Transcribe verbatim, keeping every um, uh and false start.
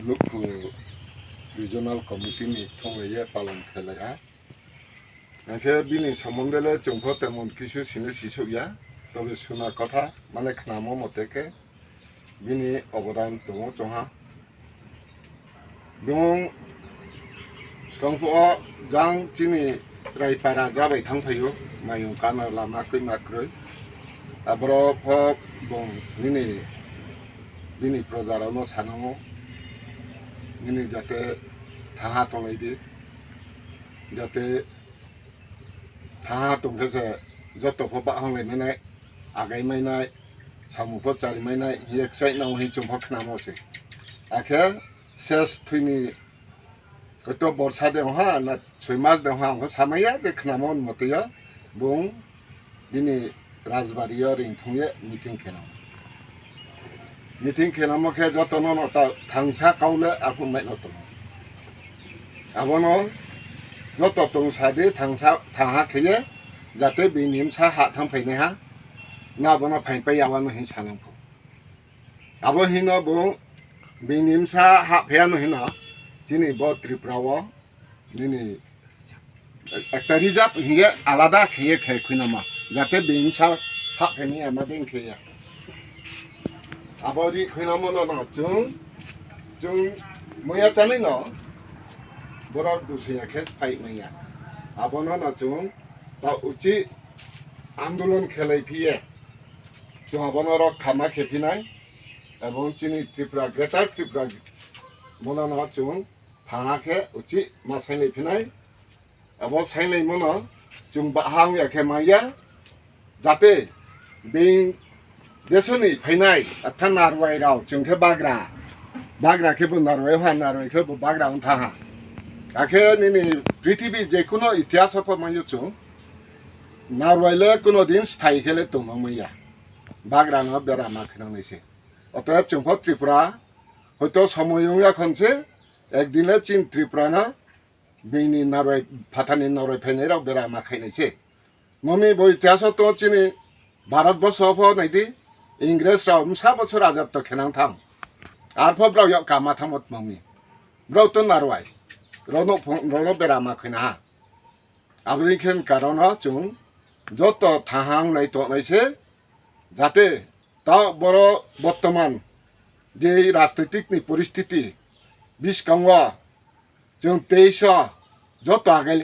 Lukhu Regional Committee ni thunglaiye palon khelaiha. Hingkhe bini sombonde le chwngpho temon kisu sini sisokya, tobe suna kotha mane khnamo mote khe bini obodan tongo chongha. Bung skangphuo jang chini raipara jabai thangphaio, mayung kana lama kwima kwrwi. Aborok pho bung nini, bini projarokno sanango, nini jate thaha tonglaidi, jate thaha tongkhe se joto pho bahang laimanai, agai mainai, samung pho chari mainai, hiye kchai nang hi chwng pho khnamo se. Akhe ses thwini koito borsa de ha na soi mas de ha ang samaya je khnamo moteya bung bini rajbari o ring thung ye meeting khenamo. Meeting khenamo khe joto no no ta thangsa kaule aphung mai no tongo. Abono joto tong sadi thangsa thaha kheye jate bini msa ha thang phainai ha na abono phain pai yawano hin sanang phu. Abo hino bo bini msa ha pheyano hino chini bo Tripura o nini ekta reserve hiye alada kheye khe khuinama jate bini msa ha pheni ama ding kheye. Abo ri khuinamo no no chung chung moya chanai no borok dusiya khe phai maya. Abono no chung ta uchi andolon khelai phiye. Chwng abono rok khama khe phinai, ebong chini Tripura, Greater Tripura bono no chwng thaha khe uchi ma sainai phinai. Abo sainai mono chwng bahang ya khe maya, jate bing desoni phainai atha narwai rao chwng khe bagra, bagra khe bo narwai ha, narwai khe bo bagra wng thaha. Akhe nini prithibi je kuno itihas o pho manya chwng narwai le kuno din sthai khe le tongma manya. Bagrano bera ma khinangnai se. Otoyeb chwng pho Tripura, hoito somoi wngya khon se, ekdin le chin Tripura no bini narwai, phathani narwai phainai rok bera ma khainai se. Mami bo itihaso to chini Bharat borso pho naidi, Ingres rok msa bochor ajab to khenang thang. Arpho brao yok kama thamot mami. Brao to narwai. Rono phung, rono bera ma khaina ha. Aboni khe karono chwng joto thahang lai tongnai se, jate ta boro bottoman je rajnitik ni poristiti biskango chwng teisa joto agai